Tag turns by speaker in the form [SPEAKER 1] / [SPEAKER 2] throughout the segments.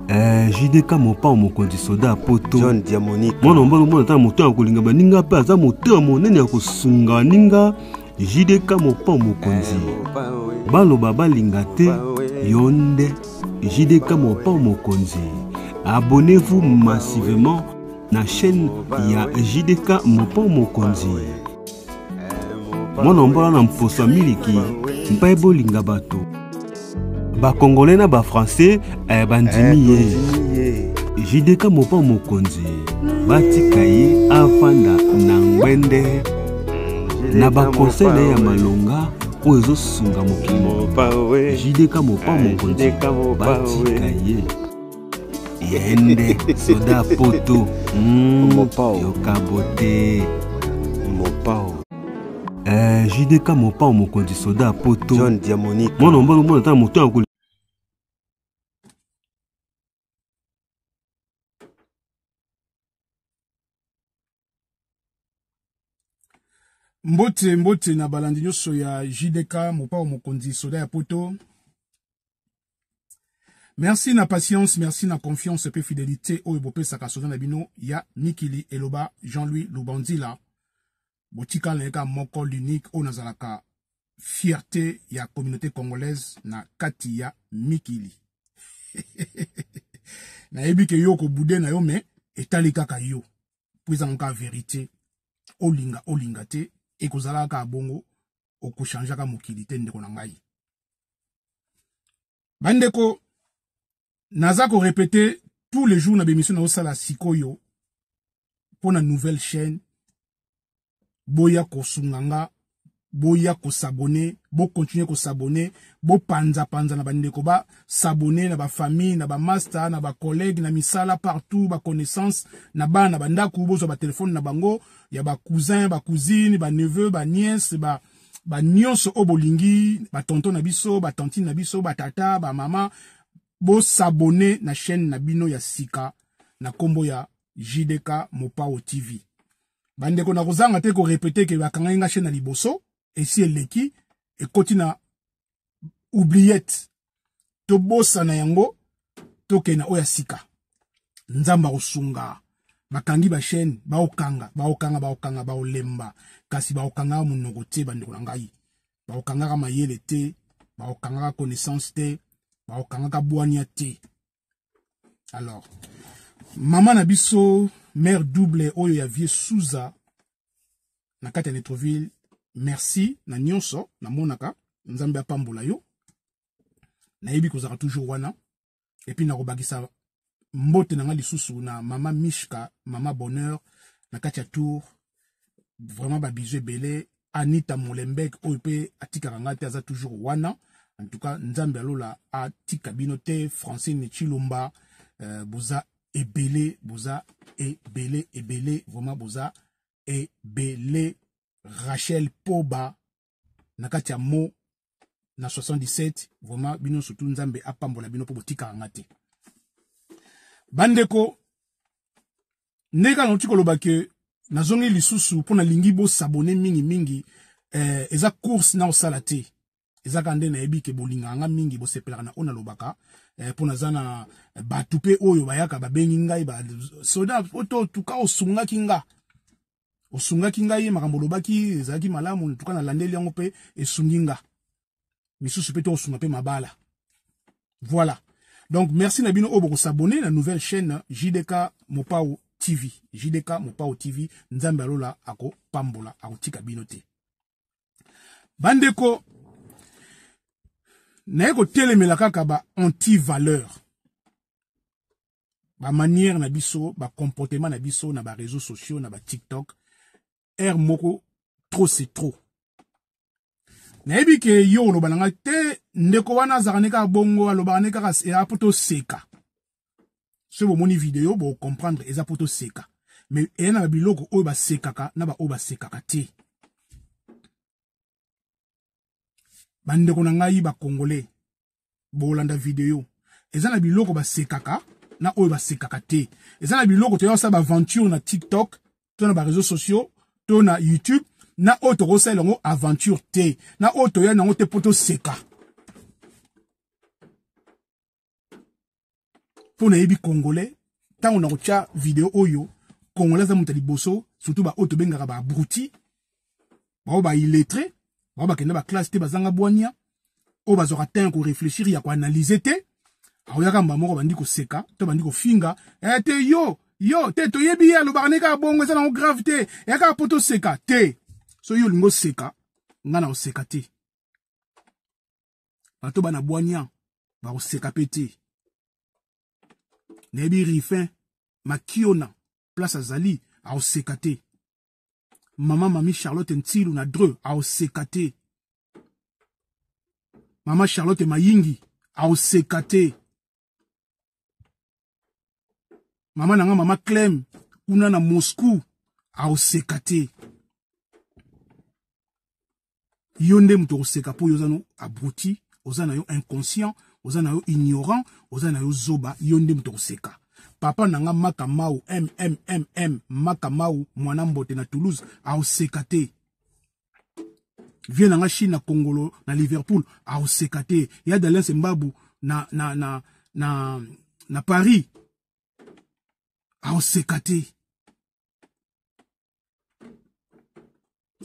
[SPEAKER 1] Eh, JDK mopao mokonzi soda ya poto
[SPEAKER 2] John Diamonique
[SPEAKER 1] mwana mobali omona ata moto ya kolinga baninga mpe aza motema monene ya kosunga baninga JDK mopao mokonzi
[SPEAKER 2] eh,
[SPEAKER 1] baloba balinga te yo nde JDK mopao mokonzi abonnez-vous massivement na chaîne ya JDK mopao mokonzi mwana mbola na mposo ya miliki mpe bolinga bato bakongole na bafrançais eh, bandimi ye
[SPEAKER 2] ye
[SPEAKER 1] jdk mopa mokonzi batika ye afanda na ngwende na bakonseil na ye ya malonga oyo ezosunga mokili
[SPEAKER 2] mopao
[SPEAKER 1] jdk mopa mokonzi
[SPEAKER 2] JDK Mopao,
[SPEAKER 1] batika ye ye nde soda poto mm,
[SPEAKER 2] Mopao.
[SPEAKER 1] yoka bote
[SPEAKER 2] mopao
[SPEAKER 1] eh, jdk mopao mokonzi soda ya poto
[SPEAKER 2] John Diamonique
[SPEAKER 1] mwana mobali omona ata moto ya
[SPEAKER 3] Mbote mbote na balandi nyonso ya JDK mopao mokonzi soda ya poto. Merci na patience, merci na confiance pe fidelité oyo bopesaka soda na bino ya mikili eloba Jean-Louis Lubanzila. Botikala na ye kaka moko l'unique oyo nazalaka fierté ya communauté congolaise na kati ya mikili. Nayebi ke yo okobude na yo mais etali kaka yo. Po eza kaka verité. Olinga olinga te ekozala kaka bongo okochangeaka mokili te ndeko na ngai. Bandeko naza ko répéter tous les jours na bémission na osala sikoyo pour na nouvelle chaîne boya kosunga nga boya kosabone bokontinue kosabone bopanzapanza na bandeko basabone na bafamille na bamaster na bacollègue na misala partout baconnaissance na bana na bandako bozwa batelefone na bango ya bacousin bacousine baneveu banièce ba banyonso oyo bolingi batonton na biso batantine na biso batata bamama bosabone na chaîne na bino ya sika na nkombo ya JDK Mopao TV. Bandeko na kozanga te ko répéter ke bakangaki nga chaîne na liboso esi eleki ekoti na oubliette tobosana yango tokende na oyo ya sika. Nzambe akosunga bakangi ba chaîne baokanga baokanga baokanga baolemba kasi baokangaka monoko te bandeko na ngai baokangaka mayele te baokangaka connaissance te baokangaka bwania te. Alors mama na biso mère double oyo ya vieux Souza na kati ya Netroville, merci na nyonso namonaka Nzambe apambola yo nayebi kozala toujours wana et puis nakobakisa mbote na nga lisusu na mama Mishka mama Bonheur na kati ya Tour vraiment ba bisous ebele Anita Molenbeek oyo pe atikaka nga te aza toujours wana en tout cas Nzambe alola atika bino te Francine Chilomba boza ebele boza ebele ebele vraiment boza ebele Rachel Poba na kati ya mo na 77 vraiment bino surtout Nzambe apambola bino po botikaka nga te bandeko ndenge kaka nauti koloba ke nazongi lisusu mpo nalingi bosabone mingi mingi eza course na osala te eza kaka nde nayebi ke bolingaka nga mingi bosepelaka na oyo nalobaka mpo naza na bato mpe oyo bayaka babengi ngai ba soda oto tuka osungaki nga osungaki ngai makambo olobaki ezalaki malamu tuka nalandeli yango mpe esungi nga misusu mpe tokosunga mpe mabala. Voilà. Donc merci na bino oyo bokosabone na nouvelle chaîne JDK Mopao TV. JDK Mopao TV Nzambe alola akopambola akotika bino te. Bandeko naye kotelemela kaka ba anti-valeur. Ba manière na biso, ba comportement na biso na ba réseaux sociaux, na ba TikTok, air moko trop c'est trop. Nayebi ke yo oloba na ngai te ndeko wana azalaka ne kaka bongo alobaka ne kaka eza po toseka. Soki bomoni video bo comprendre eza po toseka. Mais eya na biloko oyo basekaka na ba oyo basekaka te. Bandeko na ngai ba Congolais bolanda video eza na biloko basekaka na oyo basekaka te. Eza na biloko toya kosala ba aventure na TikTok to na ba réseaux sociaux to na YouTube na oyo tokosalela yango aventure te na oyo toya nango te po toseka. Mpo nayebi congolais, ntango nakotya video oyo, congolais aza moto ya liboso, surtout baoyo tobengaka ba abruti, baoyo ba illettré, baoyo bakenda ba classe te, bazanga bwania, oyo bazwaka temps ya koreflechir, ya koanalyse te, akoyaka mbala moko bandi koseka to bandi kofinga eh, te yo yo te toyebi ye alobaka ne kaka bongo, eza nango grave te, eya kaka mpo toseka te. So yo olingi oseka, nga na koseka te. Bato bana bwania bakoseka mpe te. Nayebi Rifin Makiona place azali, akoseka te. Mama mami Charlotte Ntilu na Dreux aoseka te. Mama Charlotte Mayingi aoseka te. Mama nanga mama Clem kuna na Moscou aoseka te. Yo nde moto okoseka mpo yo oza no abruti, oza na yo inconscient, oza na yo ignorant, oza na yo zoba, yo nde moto okoseka. Papa na nga Maka Mau MMMM Maka Mau mwana mbote na Toulouse aoseka te. Vie na nga Chine na Kongolo na Liverpool aoseka te. Ya Dalens Mbabu na na na na na Paris aoseka te.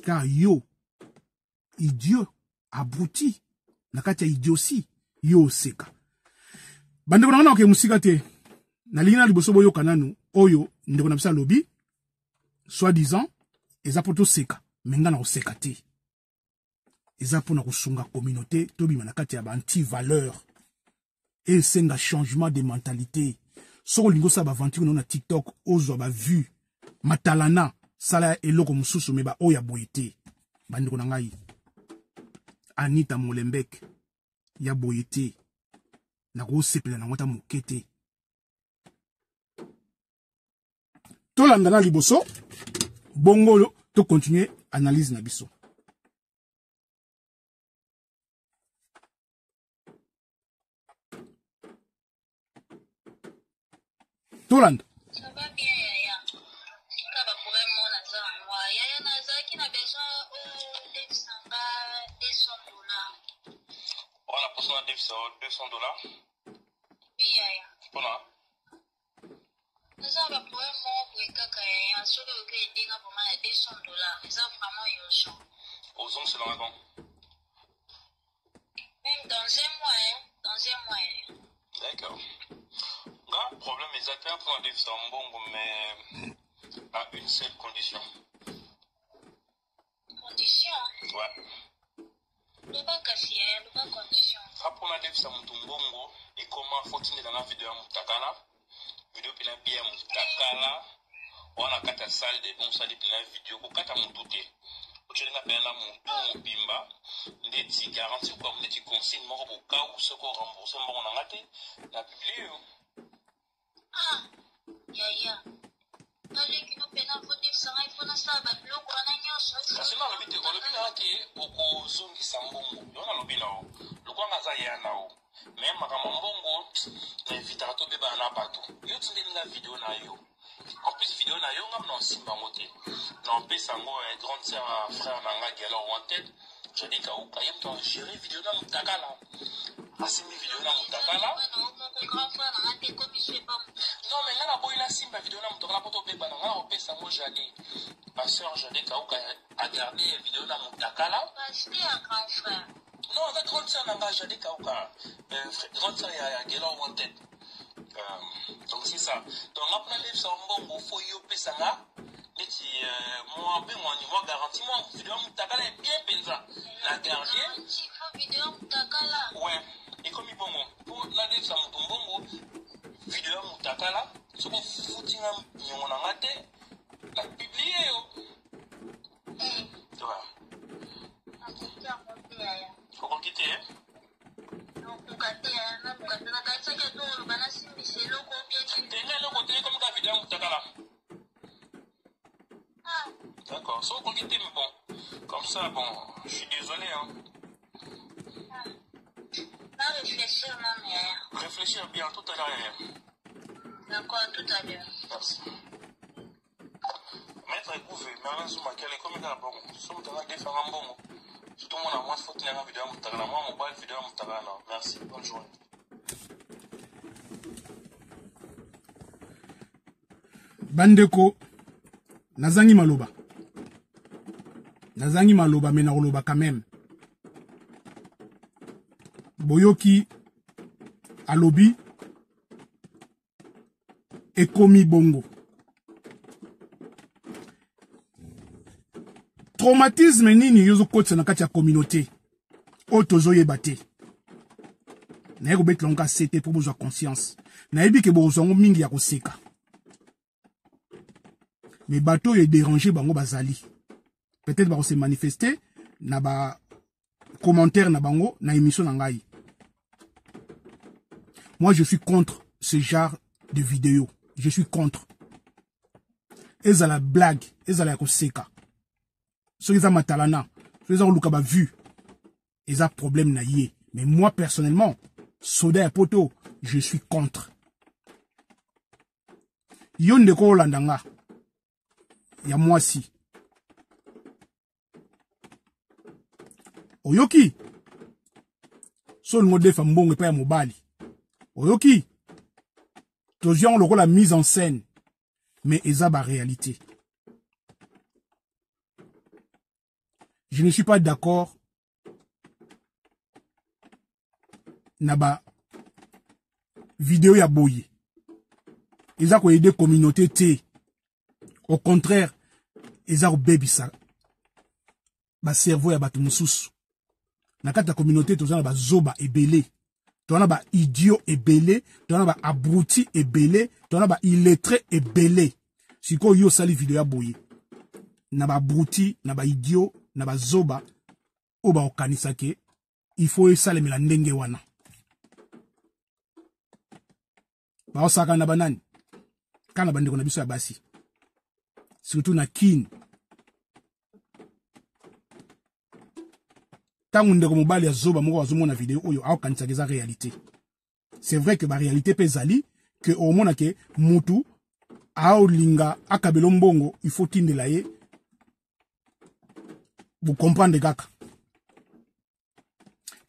[SPEAKER 3] Car yo idiot abruti na kati ya idiotie, yo oseka. Bandeko na nga, na mosika te, nalingi na liboso boyoka nanu oyo ndeko na biso alobi, soi disant eza mpo toseka, me nga na koseka te. Eza mpona kosunga communauté tobima na kati ya ba anti valeur, esenga changement de mentalité. Soki olingi osala baaventure no na TikTok, ozwa bavue matalana, sala eloko mosusu, me baoyo ya boye te. Bandeko na ngai, Anita Molembek ya boye te, nakosepela nango ata moke te. Tolanda na liboso bongo tocontinue analyse na biso. Tolanda.
[SPEAKER 4] Ça va bien, yaya. Ka ba problème mo naza yango. Yaya, nazalaki na besoin olekisa nga 200 $.
[SPEAKER 5] Wana mposa na defisa 200 $?
[SPEAKER 4] Oui, yaya.
[SPEAKER 5] Mpona?
[SPEAKER 4] Naza na ba problème moko boye kaka, yaya. Soki okoki edenga vraiment na 200 $, eza vraiment urgent.
[SPEAKER 5] Ozongiselanga quand?
[SPEAKER 4] Même dans un mois, hein? Dans un mois, yaya.
[SPEAKER 5] D'accord, nga problème eza te mpona defisa mbongo, mais à une seule condition.
[SPEAKER 4] Condition?
[SPEAKER 5] Ouais.
[SPEAKER 4] Loba kasi, yaya, loba condition.
[SPEAKER 5] Nga mpona defisa motu mbongo, ekoma faut tindelanga video ya motakala, video mpena bia ya motakala wana kati ya salle de bain. Osali mpena video, kokata motu te, otyelinga mpena na motu mobimba, ndeti garantie kwa ndeti consigne moko bokau. Soki orembourse mbongo na nga te, na publie yo.
[SPEAKER 4] Ah, yaya, naleki no mpena faut defisa ngai mpo nasala babiloko wana nyonso.
[SPEAKER 5] Kasi nga alobi te, olobi na nga ke okozongisa mbongo. Yo nalobi na yo lokwanga aza ya na yo, me makambo ya mbongo na evitaka tobebana na bato. Yo tindeli nga video na yo, en plus video na yo nga na osimba yango te, na opesa yango grande sœur ya frère na nga Gelor Wanted, Jadi Kauka, ye moto agere video na motakala, asimbi video na motakala.
[SPEAKER 4] Moko grand frère na nga te, ekomi so epa.
[SPEAKER 5] Non, mais nga naboyi nasimba video na motakala mpo tobebana. Nga na kopesa yango Jade, ma sœur Jade Kauka, agarde video na motakala.
[SPEAKER 4] Pasteur, grand frère?
[SPEAKER 5] Non, aza grande sœur na nga, Jade Kauka, grande sœur ya Gelor Wanted. Donc c'est ça. Donc nga mpona lebisa mbongo, faut yo opesa nga neti mwa bengwani, mwa garantie, mwa video ya motakala ya bien mpenza na gardien.
[SPEAKER 4] Garantie, faut video ya motakala?
[SPEAKER 5] Ouais, ekomi bongo. Mpo nalebisa moto mbongo, video ya motakala. Soki ofuti nga niongo na nga te, na publie yo.
[SPEAKER 4] Eh,
[SPEAKER 5] Ouais.
[SPEAKER 4] nakoki yango te, yaya.
[SPEAKER 5] Okoki te?
[SPEAKER 4] Nakoka te, yaya, nakoka te. Nakanisaki ata oloba nasimbisa eloko obie nini.
[SPEAKER 5] Te, nga eloko te, ekomi kaka video ya motakala.
[SPEAKER 4] Ah.
[SPEAKER 5] D'accord, so okoki te, mais bon, comme ça, bon, je suis désolé, hein.
[SPEAKER 4] Ah. Na réfléchir nanu, yaya.
[SPEAKER 5] Réfléchir bien. Tout à l'heure, yaya.
[SPEAKER 4] D'accord, à tout à l'heure.
[SPEAKER 5] Merci. Maître Gouve Merlin Zumakele, ekomi kaka bongo. So moto anga defanga mbongo, surtout mwana mwasi, faut tinanga video ya motakala, mwana mobali, video ya motakala. Merci, bonne journée.
[SPEAKER 3] Bandeko, nazangi maloba, nazangi maloba, me nakoloba quand même. Boyoki alobi ekomi bongo. Traumatisme nini yo ozokotisa na kati ya communauté oyo tozoyeba te? Naye kobetela ngo ka te mpo bozwa conscience. Nayebi ke bokozwa yango mingi ya koseka, me bato oyo edérange bango bazali peut-être bakose manifester na ba commentaire na bango na émission na ngai. Moi, je suis contre ce genre de vidéo, je suis contre. Ezala blague, ezala ya koseka, soki eza matalana, soki eza koluka bavue, eza problème na ye. Mais moi personnellement, soda ya poto, je suis contre. Yo ndeko olanda nga ya mwasi, oyoki so olingo defa mbongo epai ya mobali, oyoki tozwi yango lokola mise en scène, mais eza baréalité. Je ne suis pas d'accord na ba video ya boye. Eza koaider communauté te, au contraire eza kobebisa bacerveau ya bato mosusu na kati ya communauté. Toza na bazoba ebele, toza na baidiot ebele, toza na baabruti ebele, toza na baillettré ebele. Sikoyo yo osali video ya boye na baabruti, na baidiot, na bazoba oyo bakokanisa ke il faut esalemela ndenge wana. Baosaka na banani kaka na bandeko na biso ya basi, surtout na Kine. Ntango ndeko mobali ya zoba moko azomona video oyo, aokanisaka eza réalité. C'est vrai que baréalité mpe ezali ke omona ke mutu aolinga akabela mbongo, il faut tindela ye. Bocomprendre kaka,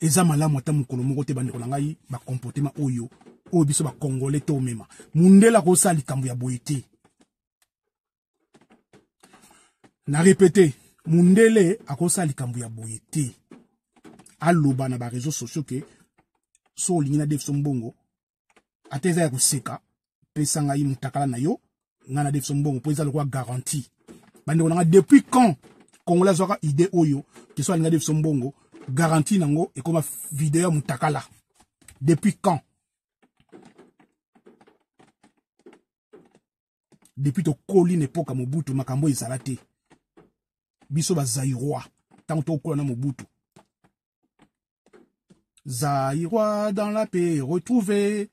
[SPEAKER 3] eza malamu ata mokolo moko te. Bandeko na ngai, bacomportement oyo oyo biso bacongolais tomema, mundele akosala likambo ya boye te. Na répété, mundele akosala likambo ya boye te. Aloba na baréseaux sociaux ke so olingi na defiso mbongo, ata eza ya koseka, pesa ngai mutakala na yo, ngai na defiso mbongo mpo eza lokola garantie. Bandeko na ngai, depuis quand Congolais azwaka idée oyo ke so alinga defiso mbongo, garantie nango ekoma video ya mutakala? Depuis quand? Depuis tokoli na epoka Mobutu, makambo ezala te. Biso bazaïrois, ntango tokokola na Mobutu, Zaïrois dans la paix retrouvé,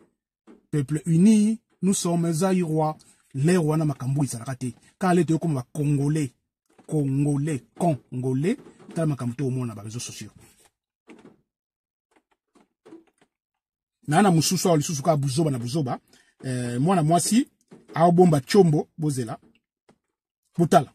[SPEAKER 3] peuple uni, nous sommes Zaïrois, l'heure wana makambo ezalaka te. Kaka le toyokoma bacongolais, congolais, congolais, tala makambo toomona na baréseaux sociaux. Naa na mosusu awa lisusu kaka buzoba na buzoba. Mwana mwasi aobomba tshombo, bozela botala.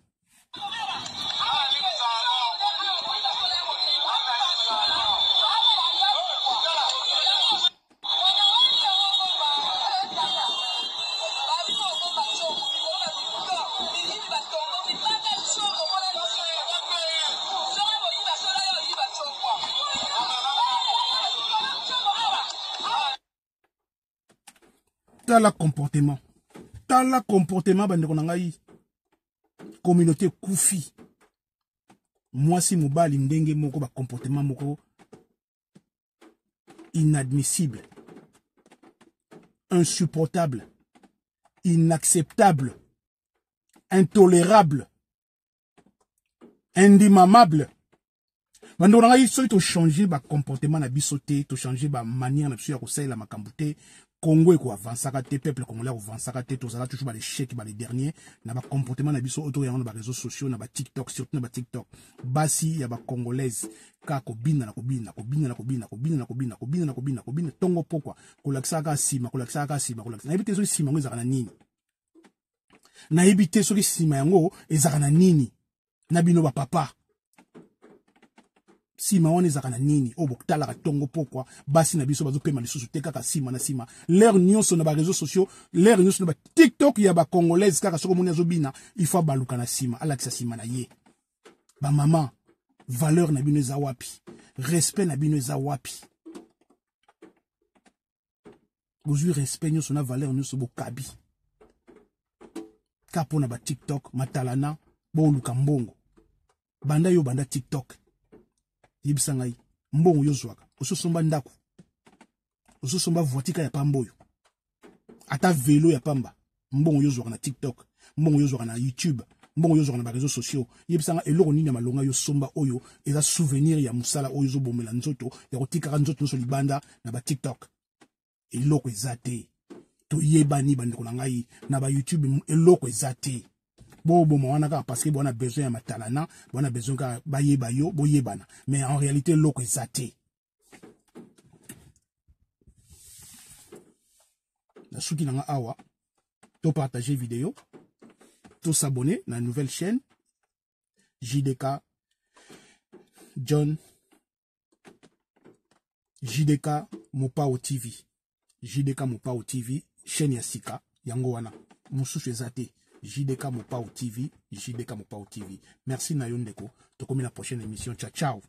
[SPEAKER 3] Tala comportement, tala comportement. Bandeko na ngai, communauté ekufi. Mwasi, mobali ndenge moko, bacomportement moko inadmissible, insupportable, inacceptable, intolérable, indimamable. Bandeko na ngai, soki tochange bacomportement na biso te, tochange bamanière na biso ya kosalela makambo te, Congo ekoavansaka te, peuple congolais akoavansaka te. Tozala toujours balechec, bale dernier na bacomportement na biso oyo toyango na baréseaux sociaux, na batiktok, surtout na batiktok. Basi ya bacongolaise kaka kobina na kobina, kobina na kobina, kobina na kobina, kobina na kobina, kobina ntongo pokwa, kolakisaka kaka nsima, kolakisaka kaka nsima, kolakisa. Nayebi te soki nsima yango ezalaka na nini, nayebi te soki nsima yango ezalaka na nini. Na bino bapapa, Nsima wana ezalaka na nini oyo botalaka ntongo pokwa? Basi na biso bazopema lisusu te, kaka nsima na nsima, l'heure nyonso na bareseau sociaux, l'heure nyonso na batiktok ya bacongolaise. Kaka soki omoni azobina, il faut abaluka na nsima, alakisa nsima na ye. Bamama, valeur na bino eza wapi? Respect na bino eza wapi? Bozwi respect nyonso na valeur nyonso, bokabi ka mpo na batiktok matalana, boluka mbongo. Banda yo banda TikTok, yebisa ngai mbongo yo zwaka. Ososomba ndako, ososomba voiture ya pamba oyo, ata velo ya pamba. Mbongo yo zwaka na TikTok, mbongo yo zwaka na YouTube, mbongo yo zwaka na bareseau sociaux, yebisa ngai eloko nini ya malonga yo somba oyo eza souvenir ya mosala oyo ozobomela nzoto ya kotikaka nzoto nyonso libanda na ba TikTok? Eloko eza te. Toyebani, bandeko na ngai, na ba YouTube eloko eza te. Boboma wana kaka parce que bona besoin ya matalana, bona besoin kaka bayeba yo, boyebana, mais en réalité eloko eza te. Nasuki na nga awa. To partager vidéo, to s'abonner na nouvelle chaîne JDK John, JDK Mopao TV, JDK Mopao TV, chaîne ya sika yango wana, mosusu eza te. JDK Mopao TV, JDK Mopao TV. Merci na yo ndeko, tokomi na prochaine émission. Ciao ciao.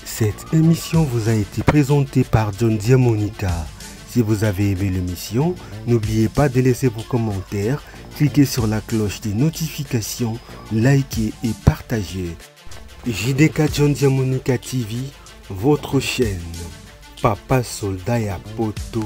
[SPEAKER 1] Cette émission vous a été présentée par John Diamonica. Si vous avez aimé l'émission, n'oubliez pas de laisser vos commentaires, cliquez sur la cloche des notifications, likez et partagez. JDK John Diamonica TV, votre chaîne. Papa Soldat ya Poto.